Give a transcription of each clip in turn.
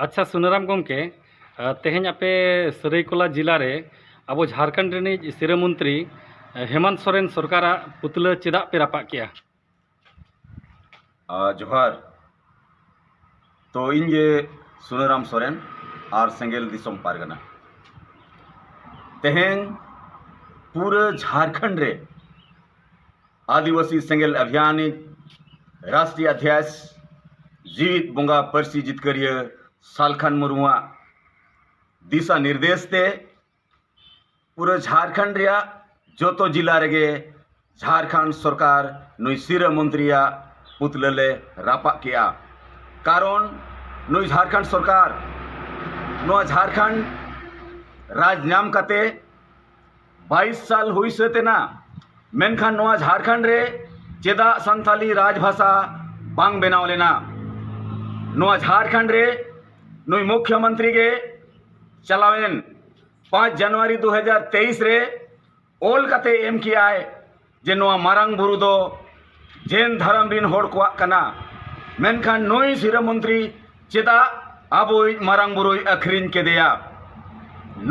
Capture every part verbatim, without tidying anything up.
ᱟᱪᱪᱷᱟ ᱥᱩᱱᱟᱹᱨᱟᱢ ᱜᱚᱢᱠᱮ, ᱛᱮᱦᱮᱧ ᱟᱯᱮ ᱥᱟᱹᱨᱟᱹᱭᱠᱮᱞᱟ ᱡᱮᱞᱟ ᱨᱮ ᱟᱵᱚ ᱡᱷᱟᱲᱠᱷᱚᱸᱰ ᱨᱤᱱᱤᱡ ᱥᱤᱨᱟᱹ ᱢᱚᱱᱛᱨᱤ ᱦᱮᱢᱟᱱᱛ ᱥᱚᱨᱮᱱ ᱥᱚᱨᱠᱟᱨᱟᱜ ᱯᱩᱛᱞᱟᱹ ᱪᱮᱫᱟᱜ ᱯᱮ ᱨᱟᱯᱟᱜ ᱠᱮᱜᱼᱟ? ᱡᱚᱦᱟᱨ᱾ ᱛᱚ ᱤᱧ ᱜᱮ ᱥᱩᱱᱟᱹᱨᱟᱢ ᱥᱚᱨᱮᱱ ᱟᱨ ᱥᱮᱸᱜᱮᱞ ᱫᱤᱥᱚᱢ ᱯᱟᱨᱜᱟᱱᱟ᱾ ᱛᱮᱦᱮᱧ ᱯᱩᱨᱟᱹ ᱡᱷᱟᱲᱠᱷᱚᱸᱰ ᱨᱮ ᱟᱹᱫᱤᱵᱟᱹᱥᱤ ᱥᱮᱸᱜᱮᱞ ᱚᱵᱷᱤᱭᱟᱱᱤᱡ ᱨᱟᱥᱴᱨᱤᱭ ᱚᱫᱷᱭᱟᱠᱥ ᱡᱤᱣᱤᱫ ᱵᱚᱸᱜᱟ ᱯᱟᱹᱨᱥᱤ ᱡᱤᱛᱠᱟᱹᱨᱤᱭᱟᱹ ᱥᱟᱞᱠᱷᱟᱱ ᱢᱩᱨᱢᱩᱣᱟᱜ ᱫᱤᱥᱟ ᱱᱤᱨᱫᱮᱥ ᱛᱮ ᱯᱩᱨᱟᱹ ᱡᱷᱟᱲᱠᱷᱚᱸᱰ ᱨᱮᱭᱟᱜ ᱡᱚᱛᱚ ᱡᱤᱞᱟ ᱨᱮᱜᱮ ᱡᱷᱟᱲᱠᱷᱚᱸᱰ ᱥᱚᱨᱠᱟᱨ ᱱᱩᱭ ᱥᱤᱨᱟᱹ ᱢᱚᱱᱛᱨᱤᱭᱟᱜ ᱯᱩᱛᱞᱟᱹ ᱞᱮ ᱨᱟᱯᱟᱜ ᱠᱮᱜᱼᱟ᱾ ᱠᱟᱨᱚᱱ ᱱᱩᱭ ᱡᱷᱟᱲᱠᱷᱚᱸᱰ ᱥᱚᱨᱠᱟᱨ ᱱᱚᱣᱟ ᱡᱷᱟᱲᱠᱷᱚᱸᱰ ᱨᱟᱡᱽ ᱧᱟᱢ ᱠᱟᱛᱮ ᱵᱟᱭᱤᱥ ᱥᱟᱞ ᱦᱩᱭ ᱥᱟᱹᱛ ᱮᱱᱟ, ᱢᱮᱱᱠᱷᱟᱱ ᱱᱚᱣᱟ ᱡᱷᱟᱲᱠᱷᱚᱸᱰ ᱨᱮ ᱪᱮᱫᱟᱜ ᱥᱟᱱᱛᱟᱞᱤ ᱨᱟᱡᱽ ᱵᱷᱟᱥᱟ ᱵᱟᱝ ᱵᱮᱱᱟᱣ ᱞᱮᱱᱟ? ᱱᱚᱣᱟ ᱡᱷᱟᱲᱠᱷᱚᱸᱰ ᱨᱮ ᱱᱩᱭ ᱢᱩᱠᱷᱭᱚᱢᱚᱱᱛᱨᱤ ᱜᱮ ᱪᱟᱞᱟᱣᱮᱱ ᱯᱟᱸᱪ ᱡᱟᱱᱩᱣᱟᱨᱤ ᱫᱩ ᱦᱟᱡᱟᱨ ᱛᱮᱭᱤᱥ ᱨᱮ ᱚᱞ ᱠᱟᱛᱮ ᱮᱢ ᱠᱮᱜᱼᱟᱭ ᱡᱮ ᱱᱚᱣᱟ ᱢᱟᱨᱟᱝ ᱵᱩᱨᱩ ᱫᱚ ᱡᱮᱱ ᱫᱷᱚᱨᱚᱢ ᱨᱤᱱ ᱦᱚᱲ ᱠᱚᱣᱟᱜ ᱠᱟᱱᱟ᱾ ᱢᱮᱱᱠᱷᱟᱱ ᱱᱩᱭ ᱥᱤᱨᱟᱹ ᱢᱚᱱᱛᱨᱤ ᱪᱮᱫᱟᱜ ᱟᱵᱚᱭᱤᱡ ᱢᱟᱨᱟᱝ ᱵᱩᱨᱩᱭ ᱟᱹᱠᱷᱨᱤᱧ ᱠᱮᱫᱮᱭᱟ?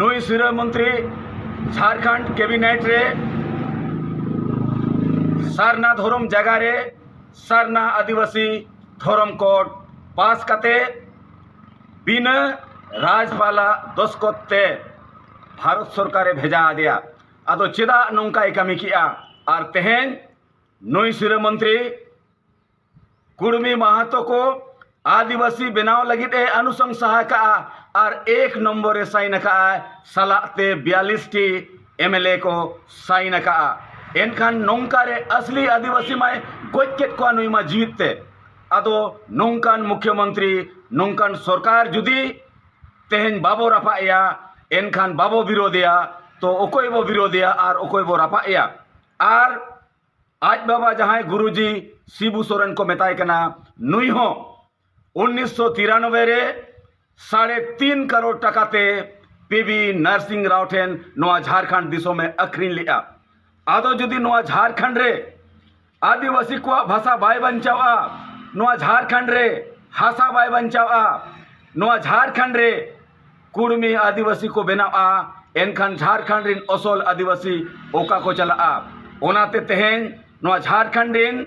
ᱱᱩᱭ ᱥᱤᱨᱟᱹ ᱢᱚᱱᱛᱨᱤ ᱡᱷᱟᱲᱠᱷᱚᱸᱰ ᱠᱮᱵᱤᱱᱮᱴ ᱨᱮ ᱥᱟᱨᱱᱟ ᱫᱷᱚᱨᱚᱢ ᱡᱟᱭᱜᱟ ᱨᱮ ᱥᱟᱨᱱᱟ ᱟᱹᱫᱤᱵᱟᱹᱥᱤ ᱫᱷᱚᱨᱚᱢ ᱠᱳᱰ ᱯᱟᱥ ᱠᱟᱛᱮ ᱵᱤᱱᱟᱹ ᱨᱟᱡᱽᱯᱟᱞᱟᱜ ᱫᱚᱥᱠᱚᱛ ᱛᱮ ᱵᱷᱟᱨᱚᱛ ᱥᱚᱨᱠᱟᱨᱮ ᱵᱷᱮᱡᱟ ᱟᱫᱮᱭᱟ᱾ ᱟᱫᱚ ᱪᱮᱫᱟᱜ ᱱᱚᱝᱠᱟᱭ ᱠᱟᱹᱢᱤ ᱠᱮᱜᱼᱟ? ᱟᱨ ᱛᱮᱦᱮᱧ ᱱᱩᱭ ᱥᱤᱨᱟᱹ ᱢᱚᱱᱛᱨᱤ ᱠᱩᱲᱢᱤ ᱢᱟᱦᱟᱛᱚ ᱠᱚ ᱟᱹᱫᱤᱵᱟᱹᱥᱤ ᱵᱮᱱᱟᱣ ᱞᱟᱹᱜᱤᱫ ᱮ ᱟᱱᱩᱥᱚᱝᱥᱟ ᱟᱠᱟᱜᱼᱟ ᱟᱨ ᱮᱠ ᱱᱚᱢᱵᱚᱨ ᱮ ᱥᱟᱭᱤᱱ ᱟᱠᱟᱜᱼᱟ, ᱥᱟᱞᱟᱜ ᱛᱮ ᱵᱤᱭᱟᱞᱤᱥ ᱴᱤ ᱮᱢ ᱮᱞ ᱮ ᱠᱚ ᱥᱟᱭᱤᱱ ᱟᱠᱟᱜᱼᱟ᱾ ᱮᱱᱠᱷᱟᱱ ᱱᱚᱝᱠᱟ ᱨᱮ ᱟᱥᱞᱤ ᱟᱹᱫᱤᱵᱟᱹᱥᱤ ᱢᱟᱭ ᱜᱚᱡ ᱠᱮᱫ ᱠᱚᱣᱟ ᱱᱩᱭ ᱢᱟ ᱡᱤᱣᱤᱫ ᱛᱮ᱾ ᱟᱫᱚ ᱱᱚᱝᱠᱟᱱ ᱢᱩᱠᱷᱭᱚᱢᱚᱱᱛᱨᱤ, ᱱᱚᱝᱠᱟᱱ ᱥᱚᱨᱠᱟᱨ ᱡᱩᱫᱤ ᱛᱮᱦᱮᱧ ᱵᱟᱵᱚ ᱨᱟᱯᱟᱜ ᱮᱭᱟ, ᱮᱱᱠᱷᱟᱱ ᱵᱟᱵᱚ ᱵᱤᱨᱳᱫᱷᱮᱭᱟ, ᱛᱚ ᱚᱠᱚᱭ ᱵᱚ ᱵᱤᱨᱳᱫᱷᱮᱭᱟ ᱟᱨ ᱚᱠᱚᱭ ᱵᱚ ᱨᱟᱯᱟᱜ ᱮᱭᱟ? ᱟᱨ ᱟᱡ ᱵᱟᱵᱟ ᱡᱟᱦᱟᱸᱭ ᱜᱩᱨᱩᱡᱤ ᱥᱤᱵᱩ ᱥᱚᱨᱮᱱ ᱠᱚ ᱢᱮᱛᱟᱭ ᱠᱟᱱᱟ, ᱱᱩᱭ ᱦᱚᱸ ᱩᱱᱤᱥᱥᱚ ᱛᱤᱨᱟᱱᱚᱵᱵᱳᱭ ᱨᱮ ᱥᱟᱲᱮ ᱛᱤᱱ ᱠᱟᱨᱳᱲ ᱴᱟᱠᱟ ᱛᱮ ᱯᱤ ᱵᱤ ᱱᱟᱨᱥᱤᱝ ᱨᱟᱣ ᱴᱷᱮᱱ ᱱᱚᱣᱟ ᱡᱷᱟᱲᱠᱷᱚᱸᱰ ᱫᱤᱥᱚᱢᱮ ᱟᱹᱠᱷᱨᱤᱧ ᱞᱮᱜᱼᱟ᱾ ᱟᱫᱚ ᱡᱩᱫᱤ ᱱᱚᱣᱟ ᱡᱷᱟᱲᱠᱷᱚᱸᱰ ᱨᱮ ᱟᱹᱫᱤᱵᱟᱹᱥᱤ ᱠᱚᱣᱟᱜ ᱵᱷᱟᱥᱟ ᱵᱟᱭ ᱵᱟᱧᱪᱟᱣᱟ, ᱱᱚᱣᱟ ᱡᱷᱟᱲᱠᱷᱚᱸᱰ ᱨᱮ ᱦᱟᱥᱟ ᱵᱟᱭ ᱵᱟᱧᱪᱟᱣᱟ, ᱱᱚᱣᱟ ᱡᱷᱟᱲᱠᱷᱚᱸᱰ ᱨᱮ ᱠᱩᱲᱢᱤ ᱟᱹᱫᱤᱵᱟᱹᱥᱤ ᱠᱚ ᱵᱮᱱᱟᱜᱼᱟ, ᱮᱱᱠᱷᱟᱱ ᱡᱷᱟᱲᱠᱷᱚᱸᱰ ᱨᱮᱱ ᱚᱥᱚᱞ ᱟᱹᱫᱤᱵᱟᱹᱥᱤ ᱚᱠᱟ ᱠᱚ ᱪᱟᱞᱟᱜᱼᱟ? ᱚᱱᱟᱛᱮ ᱛᱮᱦᱮᱧ ᱱᱚᱣᱟ ᱡᱷᱟᱲᱠᱷᱚᱸᱰ ᱨᱮᱱ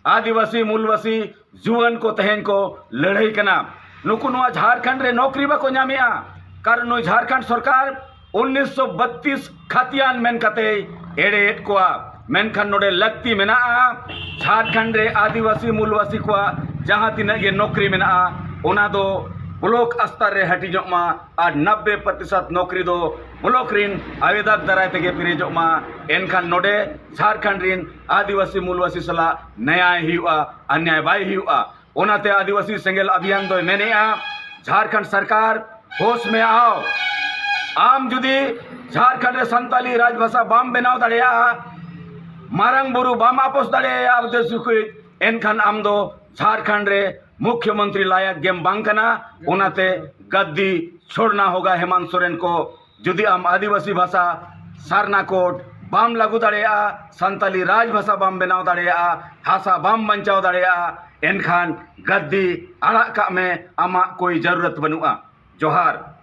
ᱟᱹᱫᱤᱵᱟᱹᱥᱤ ᱢᱩᱞᱵᱟᱹᱥᱤ ᱡᱩᱣᱟᱹᱱ ᱠᱚ ᱛᱮᱦᱮᱧ ᱠᱚ ᱞᱟᱹᱲᱦᱟᱹᱭ ᱠᱟᱱᱟ᱾ ᱱᱩᱠᱩ ᱱᱚᱣᱟ ᱡᱷᱟᱲᱠᱷᱚᱸᱰ ᱨᱮ ᱱᱚᱠᱨᱤ ᱵᱟᱠᱚ ᱧᱟᱢᱮᱜᱼᱟ, ᱠᱟᱨᱚᱱ ᱱᱩᱭ ᱡᱷᱟᱲᱠᱷᱚᱸᱰ ᱥᱚᱨᱠᱟᱨ ᱩᱱᱤᱥᱥᱚ ᱵᱟᱛᱛᱤᱥ ᱠᱷᱟᱛᱤᱭᱟᱱ ᱢᱮᱱ ᱠᱟᱛᱮᱭ ᱮᱲᱮᱭᱮᱫ ᱠᱚᱣᱟ᱾ ᱢᱮᱱᱠᱷᱟᱱ ᱱᱚᱰᱮ ᱞᱟᱹᱠᱛᱤ ᱢᱮᱱᱟᱜᱼᱟ, ᱡᱷᱟᱲᱠᱷᱚᱸᱰ ᱨᱮ ᱟᱹᱫᱤᱵᱟᱹᱥᱤ ᱢᱩᱞᱵᱟᱹᱥᱤ ᱠᱚᱣᱟᱜ ᱡᱟᱦᱟᱸ ᱛᱤᱱᱟᱹᱜ ᱜᱮ ᱱᱚᱠᱨᱤ ᱢᱮᱱᱟᱜᱼᱟ, ᱚᱱᱟ ᱫᱚ ᱵᱞᱚᱠ ᱥᱛᱚᱨ ᱨᱮ ᱦᱟᱹᱴᱤᱧᱚᱜ ᱢᱟ ᱟᱨ ᱱᱚᱵᱵᱳᱭ ᱯᱨᱚᱛᱤᱥᱚᱛ ᱱᱚᱠᱨᱤ ᱫᱚ ᱵᱞᱚᱠ ᱨᱤᱱ ᱟᱵᱮᱫᱚᱠ ᱫᱟᱨᱟᱭ ᱛᱮᱜᱮ ᱯᱮᱨᱮᱡᱚᱜ ᱢᱟ᱾ ᱮᱱᱠᱷᱟᱱ ᱱᱚᱰᱮ ᱡᱷᱟᱲᱠᱷᱚᱸᱰ ᱨᱤᱱ ᱟᱹᱫᱤᱵᱟᱹᱥᱤ ᱢᱩᱞᱵᱟᱹᱥᱤ ᱥᱟᱞᱟᱜ ᱱᱮᱭᱟᱭ ᱦᱩᱭᱩᱜᱼᱟ, ᱚᱱᱱᱭᱟᱭ ᱵᱟᱭ ᱦᱩᱭᱩᱜᱼᱟ᱾ ᱚᱱᱟᱛᱮ ᱟᱹᱫᱤᱵᱟᱹᱥᱤ ᱥᱮᱸᱜᱮᱞ ᱚᱵᱷᱤᱭᱟᱱ ᱫᱚᱭ ᱢᱮᱱᱮᱜᱼᱟ, ᱡᱷᱟᱲᱠᱷᱚᱸᱰ ᱥᱚᱨᱠᱟᱨ ᱦᱳᱥ ᱢᱮ ᱟᱣ᱾ ᱟᱢ ᱡᱩᱫᱤ ᱡᱷᱟᱲᱠᱷᱚᱸᱰ ᱨᱮ ᱥᱟᱱᱛᱟᱞᱤ ᱨᱟᱡᱽ ᱵᱷᱟᱥᱟ ᱵᱟᱢ ᱵᱮᱱᱟᱣ ᱫᱟᱲᱮᱭᱟᱜᱼᱟ, ᱢᱟᱨᱟᱝ ᱵᱩᱨᱩ ᱵᱟᱢ ᱟᱯᱚᱥ ᱫᱟᱲᱮᱭᱟᱭᱟ ᱟᱵᱫᱮᱥ ᱠᱚ, ᱮᱱᱠᱷᱟᱱ ᱟᱢ ᱫᱚ ᱡᱷᱟᱲᱠᱷᱚᱸᱰ ᱨᱮ ᱢᱩᱠᱷᱭᱚᱢᱚᱱᱛᱨᱤ ᱞᱟᱭᱟᱠ ᱜᱮᱢ ᱵᱟᱝ ᱠᱟᱱᱟ᱾ ᱚᱱᱟᱛᱮ ᱜᱟᱫᱽᱫᱤ ᱪᱷᱳᱲᱱᱟ ᱦᱳᱜᱟ ᱦᱮᱢᱟᱱᱛ ᱥᱚᱨᱮᱱ ᱠᱚ᱾ ᱡᱩᱫᱤ ᱟᱢ ᱟᱹᱫᱤᱵᱟᱹᱥᱤ ᱵᱷᱟᱥᱟ ᱥᱟᱨᱱᱟ ᱠᱳᱰ ᱵᱟᱢ ᱞᱟᱹᱜᱩ ᱫᱟᱲᱮᱭᱟᱜᱼᱟ, ᱥᱟᱱᱛᱟᱞᱤ ᱨᱟᱡᱽ ᱵᱷᱟᱥᱟ ᱵᱟᱢ ᱵᱮᱱᱟᱣ ᱫᱟᱲᱮᱭᱟᱜᱼᱟ, ᱵᱷᱟᱥᱟ ᱵᱟᱢ ᱵᱟᱧᱪᱟᱣ ᱫᱟᱲᱮᱭᱟᱜᱼᱟ, ᱮᱱᱠᱷᱟᱱ ᱜᱟᱫᱽᱫᱤ ᱟᱲᱟᱜ ᱠᱟᱜ ᱢᱮ, ᱟᱢᱟᱜ ᱠᱳᱭ ᱡᱟᱹᱨᱩᱨᱟᱛ ᱵᱟᱹᱱᱩᱜᱼᱟ᱾ ᱡᱚᱦᱟᱨ᱾